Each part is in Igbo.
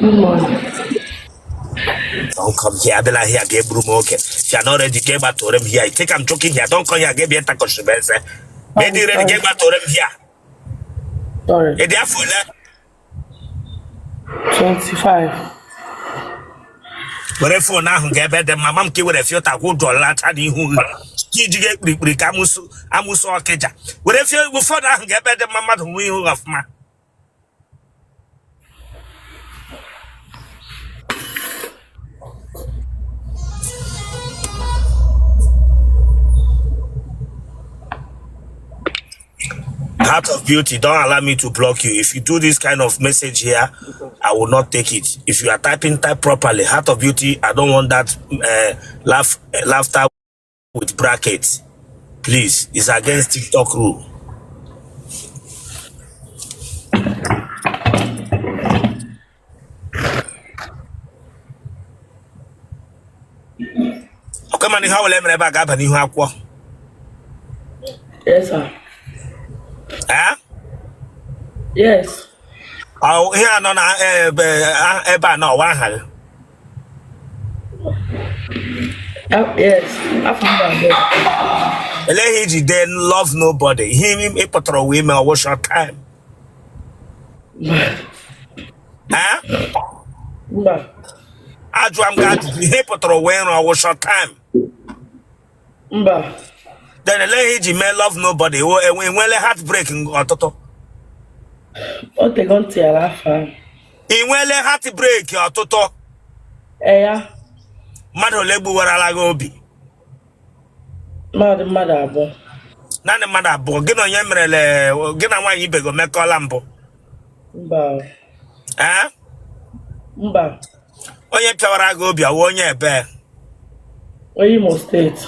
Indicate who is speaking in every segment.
Speaker 1: Good morning.
Speaker 2: Don't come here, abịala here ga egburu m oge. If you are not ready, ga gbatore m here. You think I'm joking here? Don't come here, ga bịa takọchiri m eze. Ma ị dị ready, ga gbatore m here.
Speaker 1: Sorry.
Speaker 2: Ị dị afọ ole?
Speaker 1: 25.
Speaker 2: Were phone ahụ ga ebe dị mma, ma m ka i were filter kwụ ụjọ lacha n'ihu gị. Ka iji ga ekpirikpiri ka amụsụ amụsụ ọkịja. Were phone ahụ ga ebe dị mma mmadụ hụ ihu gị ọfụma. Heart of Beauty, don't allow me to block you. If you do this kind of message here, I will not take it. If you are typing, type properly. Heart of Beauty, I don't want that laughter with brackets. Please, it's against TikTok rule. Okay, man, ihe ọbụla emere ebe a ga-aba n'ihu akwụkwọ.
Speaker 1: Yes, sir.
Speaker 2: Eh?
Speaker 1: Yes.
Speaker 2: Ọ, ihe a nọ na ebe ebe a na ọwa aha gị.
Speaker 1: Yes. Afọ m bụ.
Speaker 2: Elee ihe iji dee love nobody? Ihe ị pụtara ụwa ime ọwụ short time. Eh?
Speaker 1: Mba.
Speaker 2: Ajụọ m gị ajụjụ, ihe ị pụtara ụwa ịrụ ọwụ short time.
Speaker 1: Mba.
Speaker 2: Then elee ihe iji mee love nobody? Enwele heartbreak ọtụtụ?
Speaker 1: O tego ntị ala afọ ahụ.
Speaker 2: Ị nwele heartbreak ọtụtụ?
Speaker 1: Ee ya.
Speaker 2: Mmadụ ole gbuwarala gị obi?
Speaker 1: Mmadụ abụọ.
Speaker 2: Naanị mmadụ abụọ. Gị na onye merele, gị na nwaanyị ibe gị mekọọla mbụ?
Speaker 1: Mba.
Speaker 2: Ee?
Speaker 1: Mba.
Speaker 2: Onye pịawara gị obi ọwụ onye ebe?
Speaker 1: Onye Imo steeti.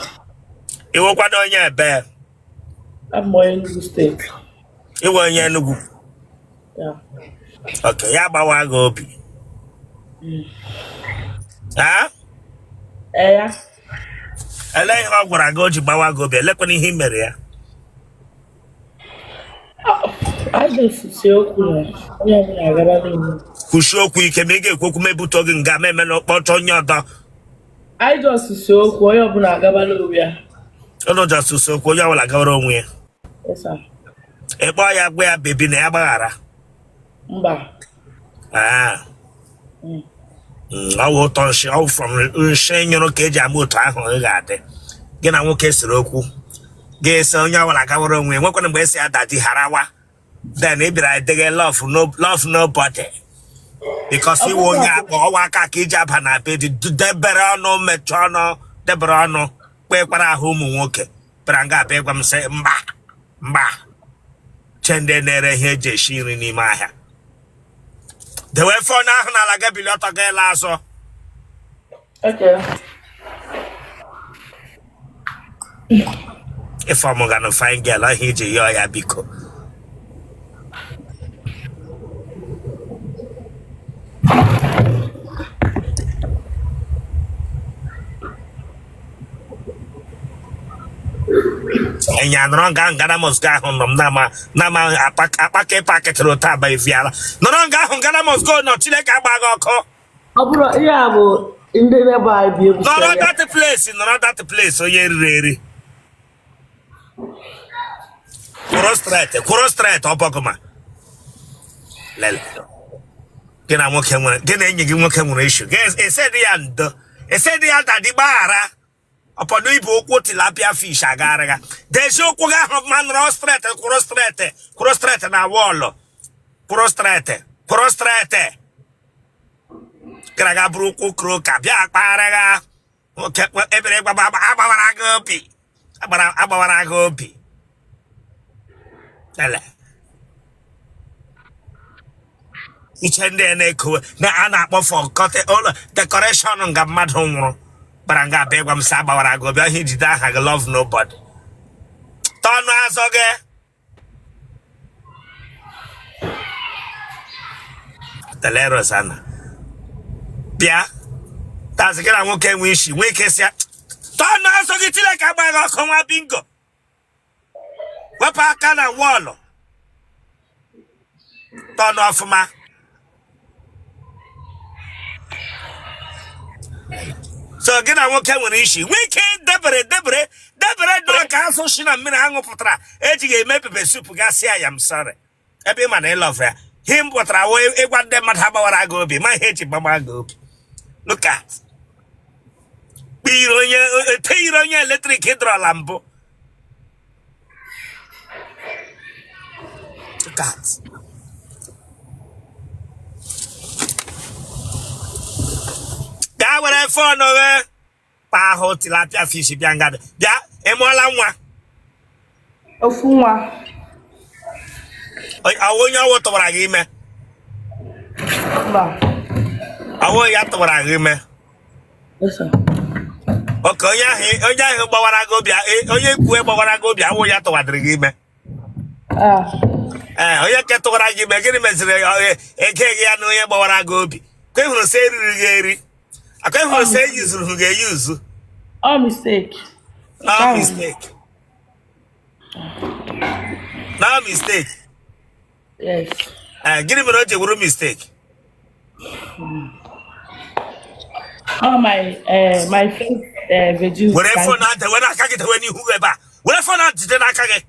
Speaker 2: Ị wụkwanụ onye ebe?
Speaker 1: Abụ m onye Enugu steeti.
Speaker 2: Ị wụ onye Enugu?
Speaker 1: Ya.
Speaker 2: Okay, ya gbawa gị obi. Ee?
Speaker 1: Ee ya.
Speaker 2: Elee ihe ọ gwara gị o ji gbawa gị obi? Elekwana ihe i mere ya?
Speaker 1: Anyị ga-esi okwu na onye ọbụla agaba n'ihu.
Speaker 2: Kwusie okwu ike, ma ị ga-ekwu okwu ma ebute gị nga ma eme na ọkpọchọ onye ọdọ.
Speaker 1: Anyị just si okwu, onye ọbụla agabala onwe ya.
Speaker 2: Ụnụ just si okwu, onye ọbụla gawara onwe ya.
Speaker 1: Yes, sir.
Speaker 2: Ị kpọọ ya gwa ya baby na ya gbaghara?
Speaker 1: Mba.
Speaker 2: Ah. Ọ wụ ụtọ nshị, ọ wụ from nshị nyụrụ ka eji ama otu ahụ ị ga-adị. Gị na nwoke siri okwu, ga-esi onye ọbụla gawara onwe ya, nwekwana mgbe esi adadi harawa. Then ị bịara edeghe love no love nobody because ị wụ onye akpọ ọwa aka ka iji aba na be di, debere ọnụ, mechie ọnụ, debere ọnụ, kpekwara ahụ ụmụ nwoke bịara nga abịa ịgwa m sị mba mba, che ndị na-ere ihe eji esi nri n'ime ahịa. Dewe phone ahụ n'ala gị, bili ọtọ gị laa azụ.
Speaker 1: Okay.
Speaker 2: Ifeọmụ ga na fine girl ahụ iji yọọ ya biko. Enya nọrọ nga ahụ Ghana must go ahụ nọ m nama nama akpaka pakịtịrị ụtọ aba eviala nọrọ nga ahụ Ghana must go nọ. Chineke agba gị ọkụ.
Speaker 1: Ọ bụrụ ihe a bụ ndị neighbour anyị bi egwu.
Speaker 2: Nọrọ that place, nọrọ that place, onye riri eri. Kwụrụ straight, kwụrụ straight. Ọbọgụma lele gị na nwoke nwere, gị na enyi gị nwoke nwere issue, ese dị ya ndo, ese dị ya daddy gbaghara. Ọpọdụ ibu ụkwụ tilapia fish agagharịga. Dezie ụkwụ gị ahụ ma nọrọ straight, kwụrụ straight, kwụrụ straight na wall, kwụrụ straight, kwụrụ straight. Gara ga bụrụ ụkwụ kroka bịa kpagharịga nwoke ebere agbawara gị obi, agbawara gị obi. Ele iche ndị a na-ekowe na a na-akpọ for ụlọ decoration nga mmadụ nwụrụ bara nga abịa ịgwa m sị agbawara gị obi ọhịa ijide aha gị love nobody. Tọnụ azụ gị tele Rosanna bịa tazi gị na nwoke nwe isi nwee ike sị ya tọnụ azụ gị. Chineke agbaghị ọkụ nwa bingo. Wepụ aka na wall, tọnụ ọfụma. So gị na nwoke nwere isi nwee ike debere debere debere dọọ ka azụ si na mmiri aṅụ pụtara ejighị eme pepper soup gasị ya I'm sorry ebe ị ma na ị love ya ihe m pụtara wee ịgwa ndị mmadụ agbawara gị obi ma ihe eji gbagba gị obi. Look at kpiri onye eteghiri onye electric dọrọla mbụ. Look at gaa were phone gị kpa ahụ tilapia fish bịa nga bịa. Ị mụọla nwa?
Speaker 1: Ofu nwa.
Speaker 2: Ọwụ onye ọwụ tụwara gị ime?
Speaker 1: Mba.
Speaker 2: Ọwụ ya tụwara gị ime?
Speaker 1: Yes, sir.
Speaker 2: Okay, onye ahụ gbawara gị obi, onye kwue gbawara gị obi, awụ ya tụwadịrị gị ime?
Speaker 1: Ah.
Speaker 2: Ee, onye nke tụwara gị ime, gịnị meziri eke gị ya na onye gbawara gị obi ka ị hụrụ sị eriri gị eri aka ị hụrụ sị eyuzuru gị eyuzu?
Speaker 1: All mistake.
Speaker 2: No mistake, no mistake?
Speaker 1: Yes.
Speaker 2: Ee, gịnị mere o ji wụrụ mistake?
Speaker 1: All my first virginity.
Speaker 2: Were phone ahụ were aka gị dewe n'ihu gị ebe a. Were phone ahụ jide n'aka gị.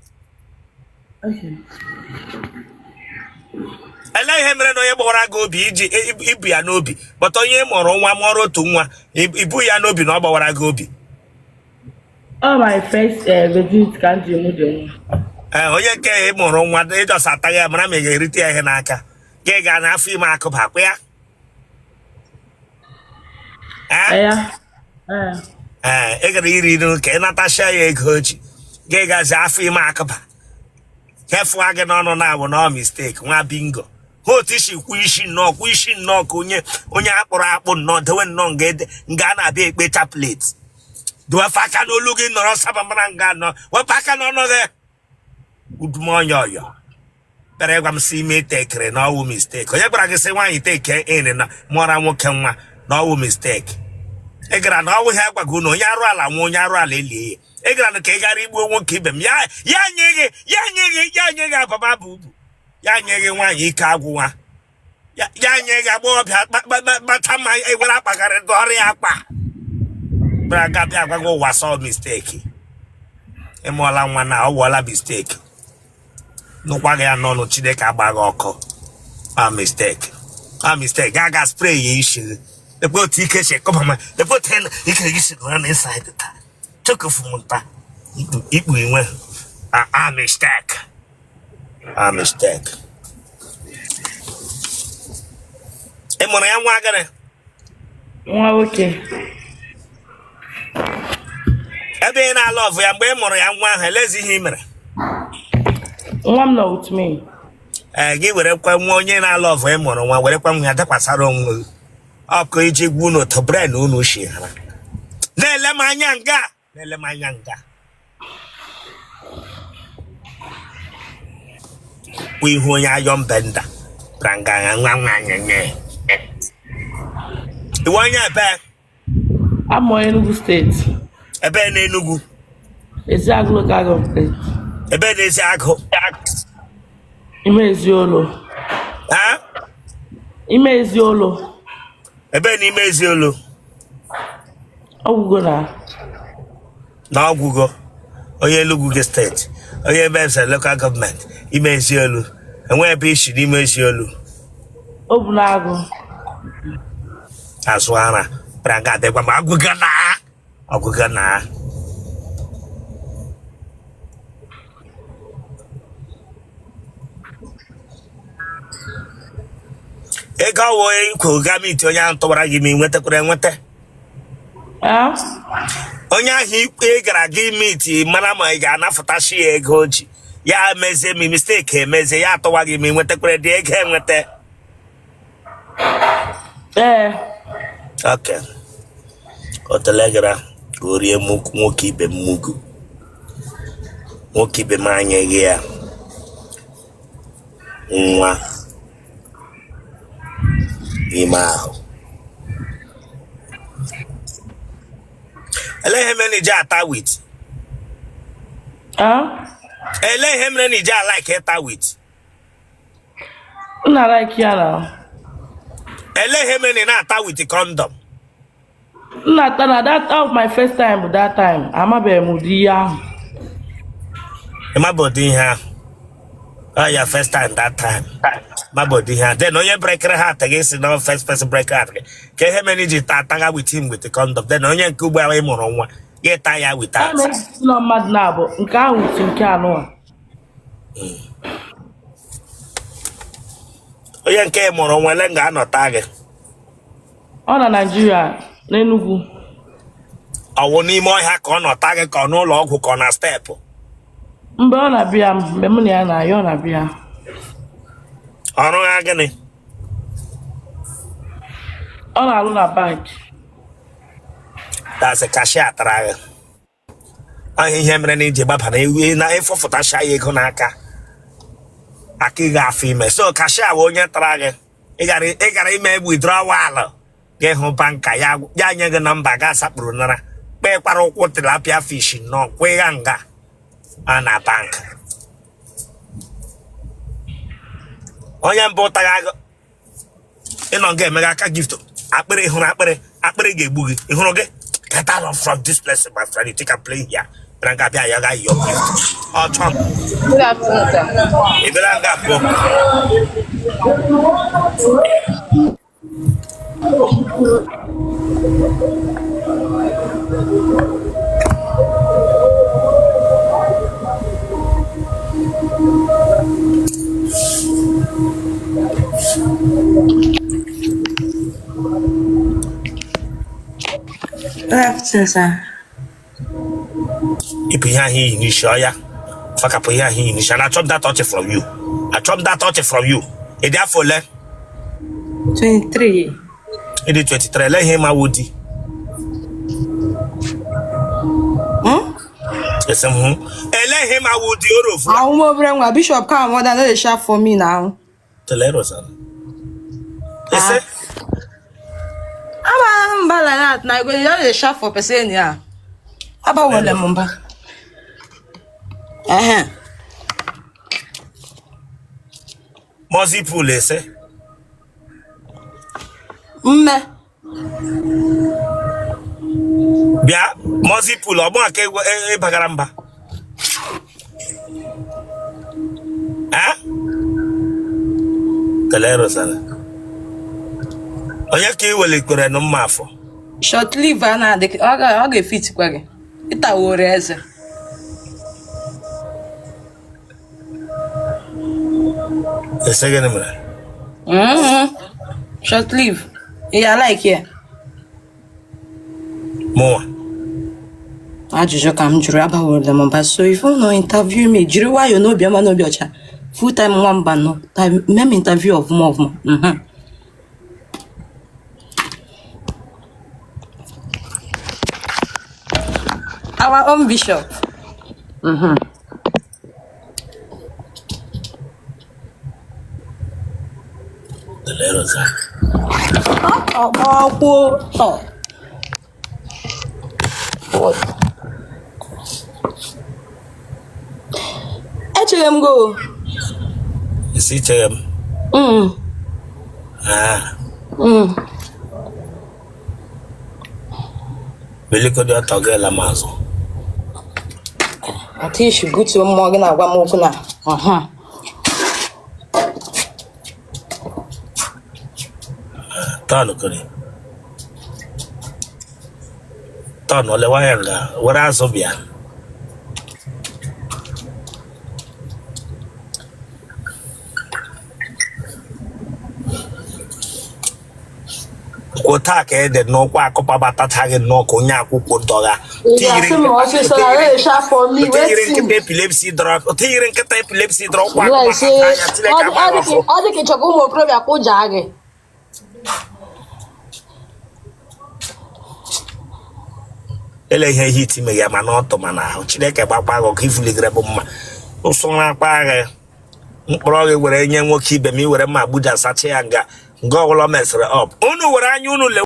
Speaker 1: Okay.
Speaker 2: Ele ihe mere na onye gbawara gị obi iji ibu ya n'obi, but onye mụrụ nwa, mụọrọ otu nwa, ibu ya n'obi na ọ gbawara gị obi?
Speaker 1: All my first virginity ka m ji mụ dị nwa.
Speaker 2: Ee, onye nke ị mụrụ nwa ịjọsa ataghị ya mara ma ị ga-erite ya ihe n'aka gị gaa n'afọ ime akụba akwa ya. Ee?
Speaker 1: Ya. Eh.
Speaker 2: Ee, ị gara iri nri ka ị natasha ya ego o ji gị gazi afọ ime akụba kefụa gị n'ọnụ na abụ na mistake. Nwa bingo, hụ otu isi kwụ isi nnọọ, kwụ isi nnọọ ka onye akpụrụ akpụ nnọọ dewe nnọọ nga nga a na-abịa ekpe chaplet. Wepụ aka n'olu gị, nọrọ sabamara nga nọ, wepụ aka n'ọnụ gị udumonya ọyọ bịara ịgwa m sị ime tekere na ọwụ mistake. Onye gwara gị sị nwaanyị take in na mụọra nwoke nwa na ọwụ mistake? Ị gara na ọwụ ihe agwago unu, onye arụ ala nwa, onye arụ ala elie ya. Ị gara na ka ị gara igbuo nwoke ibe m ya, ya nye gị, ya nye gị, ya nye gị ababa bụ ubu, ya nye gị nwaanyị ike agwụwa ya, ya nye gị agbọghọbịa kpacha mma ewere akpagharị dọrọ ya akpa bịara ga bịa gwa gị ụwa sọ mistake. Ị mụọla nwa na ọ wụọla mistake, nụkwa gị ya n'ọnụ. Chineke agbaghị ọkụ. A mistake, a mistake. Ga ga spray ya isi gị. Lekwa otu ike si kọba ma lekwa otu ike gị si nọrọ na inside taa chokofu m nta ikpu ikpu inwe a mistake, a mistake. Ị mụrụ ya nwa gịnị?
Speaker 1: Nwa nwoke.
Speaker 2: Ebe ị na-alụ ọvụ ya, mgbe ị mụrụ ya nwa ahụ, elezi ihe ị mere?
Speaker 1: Nwa m nọ with me.
Speaker 2: Ee, gị werekwa nwa onye na-alụ ọvụ ị mụrụ nwa, werekwa nwa ya dakwasara onwe gị ọkụ iji gbuo n'otu brain unu shi hara. Na-ele m anya nga, na-ele m anya nga bụ ihu onye ayọ mbenda bịara nga ya nwa nwa nye iwe onye ebe?
Speaker 1: Amụ Enugu State.
Speaker 2: Ebe na Enugu?
Speaker 1: Eziagụ Local Government.
Speaker 2: Ebe na-ezi agụ?
Speaker 1: Ime Eziolo.
Speaker 2: Ha?
Speaker 1: Ime Eziolo.
Speaker 2: Ebe n'ime Eziolu?
Speaker 1: Ọgwụgo na.
Speaker 2: Na ọgwụgo onye Enugu gị State, onye ebe eze local government ime Eziolu, enwe ebe isi n'ime Eziolu?
Speaker 1: Obunagụ.
Speaker 2: Azụ ara bịara nga abịa gwa m agwụgo na ọgwụgo na ego ọwụ ikwu gamiti onye ahụ tụwara gị ma ị nwetakwara enweta?
Speaker 1: Ah?
Speaker 2: Onye ahụ ikpe gara gị meet mara ma ị ga-anafụtachi ya ego o ji ya mezie ma mistake emezie ya atụwa gị ma ị nwetakwara dị ego enweta?
Speaker 1: Ee.
Speaker 2: Ok, o telegara ka o rie nwoke ibe m mugu, nwoke ibe m anyeghị ya nwa ime ahụ. Ele ihe mere na iji ata wheat?
Speaker 1: Ah?
Speaker 2: Ele ihe mere na iji alike ịta wheat?
Speaker 1: M na-like ya na.
Speaker 2: Ele ihe mere na ị na-ata with condom?
Speaker 1: M na-ata na that of my first time bụ that time. Amabeghị m ụdị ihe ahụ.
Speaker 2: Ịmaba ụdị ihe ahụ. Oh, your first time that time. Maba ụdị ihe ahụ. Then onye breakere heart gị si na first person break heart gị. Ka ihe mere iji ta ataga with him with the condom. Then onye nke ugbu a ị mụrụ nwa gị taa ya without.
Speaker 1: A na-esi na mmadụ na-abụ nke ahụ si nke anụ a.
Speaker 2: Onye nke ị mụrụ nwa ele ga-anọta gị.
Speaker 1: Ọ na Naịjirịa, n'Enugu.
Speaker 2: Ọ wụ n'ime ọhịa ka ọ nọta gị, ka ọ n'ụlọ ọgwụ, ka ọ na step?
Speaker 1: Mgbe ọ na-abịa, mgbe mụ na ya na-ayọ, ọ na-abịa.
Speaker 2: Ọrụ ha gịnị?
Speaker 1: Ọ na-alụ na bank.
Speaker 2: That's cashier tara gị. Ahụ ihe mere na iji gbaba na ewu na ịfọfụtacha ya ego n'aka aka ị ga-afọ ime. So cashier wụ onye tara gị. Ị gara ime withdrawal, gị hụ banker ya, ya nye gị nọmba, ga asakpụrụ nara kpekwara ụkwụ tilapia fish nọ kwịgha nga a na bank. Onye mbụ tara gị ịnọ nga emeghe aka gift akpịrị hụrụ akpịrị, akpịrị ga-egbu gị. Ị hụrụ gị, get out of from this place, my friend. You think I'm playing here? Bịara nga bịa ya ga yọọ gift ọchọ.
Speaker 3: Good afternoon, sir.
Speaker 2: Ị bịara nga pụọ.
Speaker 3: Good afternoon, sir.
Speaker 2: Ịpụ ihe ahụ iyi n'isi ọya, fakapụ ihe ahụ iyi n'isi. And achọ m that touch from you, achọ m that touch from you. Ị dị afọ ole?
Speaker 3: 23.
Speaker 2: Ị dị 23. Ele ihe ịma wụ di?
Speaker 3: Hmm?
Speaker 2: Esi m hụ ele ihe ịma wụ di orofu.
Speaker 3: Àwọn ọmọ obìnrin nwa Bishop come mother no dey shout for me now.
Speaker 2: Tele Rosanna. Ese
Speaker 3: Aba mba like that na you go just dey shout for person anyhow. Aba wole m mba. Ehe.
Speaker 2: Mozi pool ese.
Speaker 3: Mme.
Speaker 2: Bịa Mozi pool ọ bụ aka ịbagara mba. Eh? Tele Rosanna. Onye ka ị welikwere nụ mma afọ?
Speaker 3: Short sleeve a na-adị ọ ga-efitikwa gị. Ịtaworo eze.
Speaker 2: Ese gịnị mere?
Speaker 3: Short sleeve. Ya like ya.
Speaker 2: Mụnwa.
Speaker 3: Ajụjụ ka m jụrụ, abaworo m mba, so if you no interview me, jiri nwayọọ n'obi ọma n'obi ọcha, full time nwamba nọ time mee m interview ọfụma ọfụma. Our own bishop.
Speaker 2: Tele Rosanna.
Speaker 3: Ọkpọkwụ tọ. What? Echere m go.
Speaker 2: Esi chere m. Ah. Belikodi ọtọ gị la m azụ.
Speaker 3: Atishi butuo mmụọ gị na-agwa m okwu na.
Speaker 2: Tọn kori. Tọn olewa ya nga were azụ bịa. Kwụ taa ka ede n'ụkwụ akụpabatacha gị nnọọ ka onye akwụkwọ dọgha.
Speaker 3: Ị ga-asị m ọsịsọ na na-eche for me
Speaker 2: Tinyere
Speaker 3: wetin.
Speaker 2: nkịta epilepsy dọrọ, tinyere nkịta epilepsy dọrọ ụkwụ
Speaker 3: Like say
Speaker 2: akụpabata ya Chineke
Speaker 3: ọ
Speaker 2: agbaghị
Speaker 3: dị
Speaker 2: ọfụ.
Speaker 3: ọ dị ka ịchọ ka ụmụ okorobịa kụjaa gị.
Speaker 2: Ele ihe hit ime ya ma n'ọtụ ma n'ahụ. Chineke gbakwa gị ọkụ ifuligere bụ mma. Ụsụrụ akpa gị mkpọrọ gị were nye nwoke ibe m i were mma gbuja sacha ya nga nga ọbụla o mesịrị up. Unu were anya unu lewe.